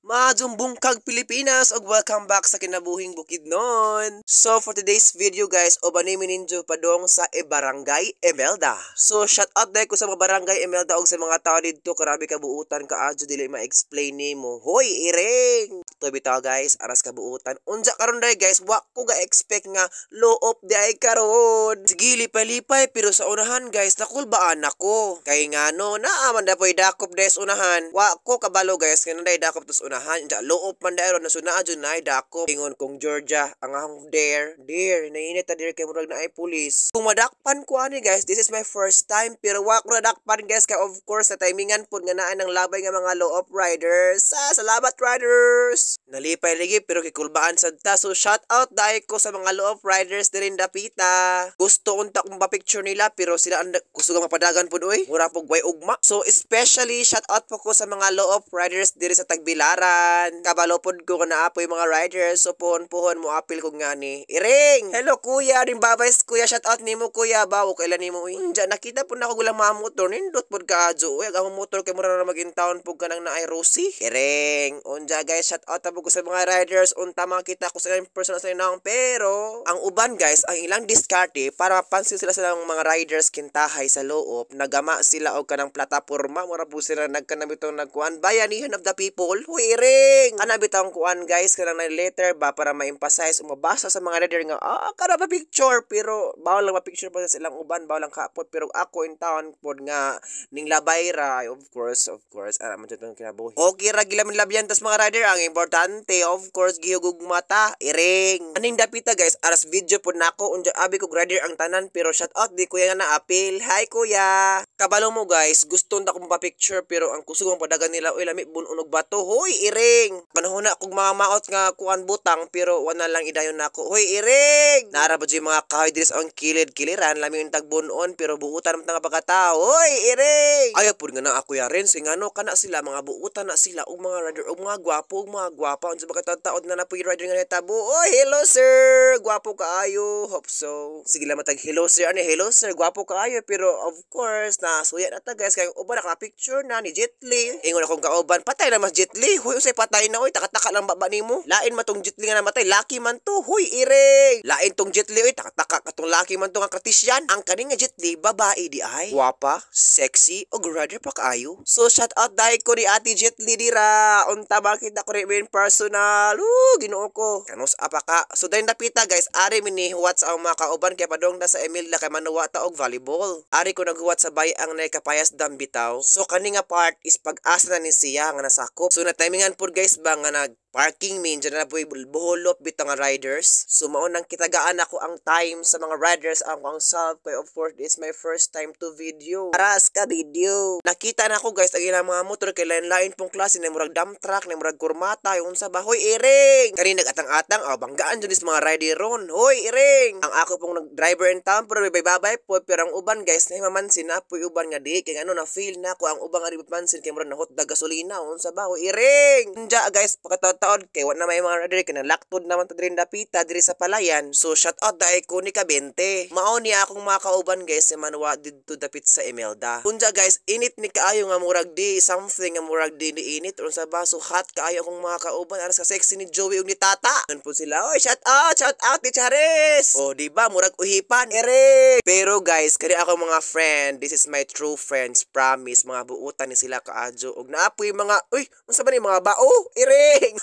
Maayong buntag, Pilipinas, ug welcome back sa Kinabuhing Bukidnon. So for today's video, guys, uban mi ninyo padong sa Barangay Imelda. So shout out dahil ko sa mga Barangay Imelda ug sa mga tao didto, grabe kabuutan kaadyo, dili ma-explain nimo. Hoy, iring. To bitaw, guys, aras kabuutan. Unja karon day, guys, wa ko ga-expect nga loop di ay karon. Sige, lipay-lipay, pero sa unahan, guys, nakulbaan ako. Kay ngano naa man da poy dakop des unahan. Wa ko kabalo, guys, nga nanday dakop tos unahan. Unja loop man dayon na sunaa jud nay dakop. Ingon kong Georgia, ang akong dare, dear, nainit ta dear kay murag na ay pulis. Kung madakpan ko ani, guys, this is my first time, pero wa ko nadakpan, guys, kay of course sa timingan pud nga naa ng labay nga mga loop riders. Sa salamat, riders. Nalipay lagi pero kikulbaan sad ta. So shout out dahil ko sa mga loop riders dirin dapita. Gusto unta kong pa-picture nila pero sila ang gusto nga mapadagan pud oy. Mura pug way ugma. So especially shout out po ko sa mga loop riders diri sa Tagbilaran. Kabalo pod ko nga naa poy mga riders. So pohon-pohon mo apil ko ngani. Iring. Hello, kuya, rin babay kuya, shout out nimo, kuya, bawo kailan nimo uy. Unja nakita pud nako gulang mga motor, nindot pud kaadyo uy. Ang motor kay mura na mag in town pud kanang naay Rosie. Iring. Unja, guys, shout out po ko sa mga riders. Unta makita ko sa personal sa inang, pero ang uban, guys, ang ilang diskarte para mapansin sila sa mga riders kintahay sa loob, nagama sila og kanang plataporma, mura po sila nagkanang bitong nagkuan, bayanihan of the people. Huy, iring. Kana bitong kuan, guys, kanang na letter ba para ma-emphasize o mabasa sa mga rider nga kana pa picture, pero bawal lang ma-picture pa sa ilang uban, bawal lang kapot, pero ako in town pod nga ning labay ra, of course, of course, ara man jud tong kinabuhi. Okay ra gilamin labyan tas mga rider, ang importante, of course, gihugog mata. Iring. Aning dapita, guys, aras video pod nako. Unja abi ko rider ang tanan, pero shout out di kuya nga na-apil. Hi, kuya. Kabalo mo, guys, gusto nda kong pa-picture pero ang kusog ang padagan nila oy, lami bununog bato. Hoy, iring. Panahon na kog mga maot nga kuan butang pero wala lang idayon nako. Hoy, iring. Nara ba yung mga kahoy diri sa ang kilid kiliran, lami yung tagbunon pero buutan man nga pagkatao. Hoy, iring. Ayaw pud nga na ako ya rin sing ano kana sila mga buutan na sila og mga rider og mga gwapo og mga gwapa. Unsa ba kataod na napoy rider nga nitabo. Oy, hello, sir. Gwapo kaayo. Hope so. Sige lang matag hello, sir. Ano, hello, sir, gwapo kaayo, pero of course na suya na ta, guys, kay uban naka picture na ni Jet Li. Ingon akong kauban, patay na mas Jet Li. Huy, unsay patay na oy, taka-taka lang baba nimo. Lain man tong Jet Li nga namatay, laki man to. Huy, iring. Lain tong Jet Li oy, taka-taka katong laki man to nga Kritisyan. Ang kani nga Jet Li babae di ay. Gwapa, sexy ug rider pa kaayo. So shout out dahil ko ni Ate Jet Li dira. Unta makita ko rin in personal. Ginoo ko. Kanus apa ka. So dahil napita, guys, ari mi ni huwat sa ang mga kauban kay padong na sa Imelda kay manuwa ta og volleyball. Ari ko naghuwat sa bayang na Kapayas Dam bitaw. So kani nga part is pag-asa na ni siya nga nasakop. So na timingan pud, guys, ba nga nag parking main dyan na po buholop bitaw nga riders. So mao nang kitagaan ako ang time sa mga riders ang ang self kay of course this is my first time to video. Aras ka video. Nakita na ako, guys, ang ilang mga motor kay lain-lain pong klase na murag dump truck, na murag kurmata, yung unsa ba. Hoy, iring. Kani nagatang-atang aw banggaan jud is mga rider ron. Hoy, iring. Ang ako pong nag-driver in town pero may babay po, pero ang uban, guys, na mamansin na po uban nga di kay ano na feel na ko ang uban nga di mapansin kay murag nahot da gasolina unsa ba. Hoy, iring. Unja, guys, pakataod kay wa na may mga rider kay nalaktod naman to diri dapita diri sa palayan. So shout out dahil ko ni Kabente. Mao ni akong mga kauban, guys, sa manwa didto dapit sa Imelda. Unja, guys, init ni kaayo nga murag di something nga murag di ni init unsa ba, so hot kaayo akong mga kauban, aras ka sexy ni Joey ug ni Tata. Nun po sila, oy, shout out ni Charis. O di ba murag uhipan. Ere. Pero guys, kani ako mga friend, this is my true friends, promise, mga buutan ni sila kaadyo ug naapoy mga uy, unsa ba ni mga bao? Iring.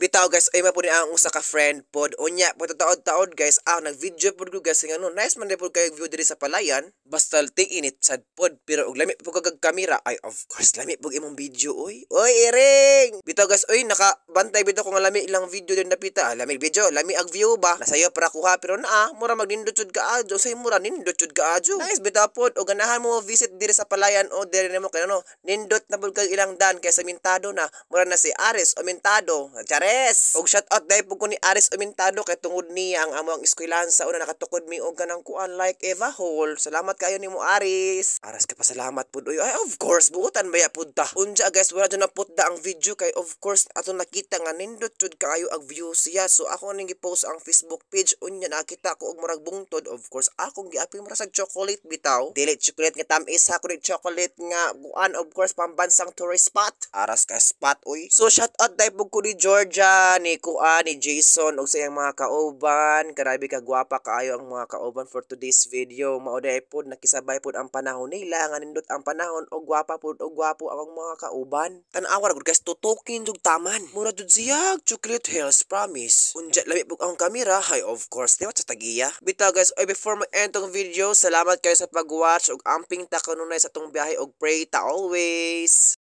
Bitaw, guys, ay mapo ni ang usa ka friend pod. Unya, po taod-taod, guys, nag-video pod ko, guys, nga ano, nice man pod kayo view diri sa palayan. Basta ting init sad pod, pero og lami po kag kamera, ay of course lami pug imong video oy. Oy, iring. Bitaw, guys, oy nakabantay bitaw ko nga lami ilang video din napita. Lami video, lami ag view ba. Nasayo para kuha pero naa mura magnindot jud kaadyo, say mura nindot jud kaadyo. Nice bitaw pod og ganahan mo visit diri sa palayan o diri nimo kay ano, nindot na pud kag ilang dan kay sa mintado na mura na si Aris o mintado. Chares! Og shout out dahil po ko ni Aris Umintado kay tungod niya ang amo ang eskwelahan sa una nakatukod mi og kanang kuan like Eva Hall. Salamat kayo nimo, Aris. Aras ka pasalamat pud oy. Ay, of course, buotan baya pud ta. Unja guys, wala jud naputda ang video kay of course ato nakita nga nindot jud kaayo ang view siya. So ako ning gi-post ang Facebook page, unya nakita ko og murag bungtod. Of course, akong giapil mura sa chocolate bitaw. Dili chocolate nga tamis ha, kundi chocolate nga kuan, of course, pambansang tourist spot. Aras ka spot oy. So shout out dahil pud ko ni Georgia, ni kuan, ni Jason ug sa iyang mga kauban. Grabe ka gwapa kaayo ang mga kauban for today's video. Mao diay pod nakisabay pod ang panahon nila nga nindot ang panahon og gwapa pod og gwapo ang mga kauban. Tan-awa ra gud guys, tutukin jud taman. Mura jud siya Chocolate Hills, promise. Unja lami pud ang kamera, hay, of course, di ba sa tagiya. Bitaw guys, oy, before mag-end tong video, salamat kayo sa pag-watch ug amping ta kanunay sa tong biyahe ug pray ta always.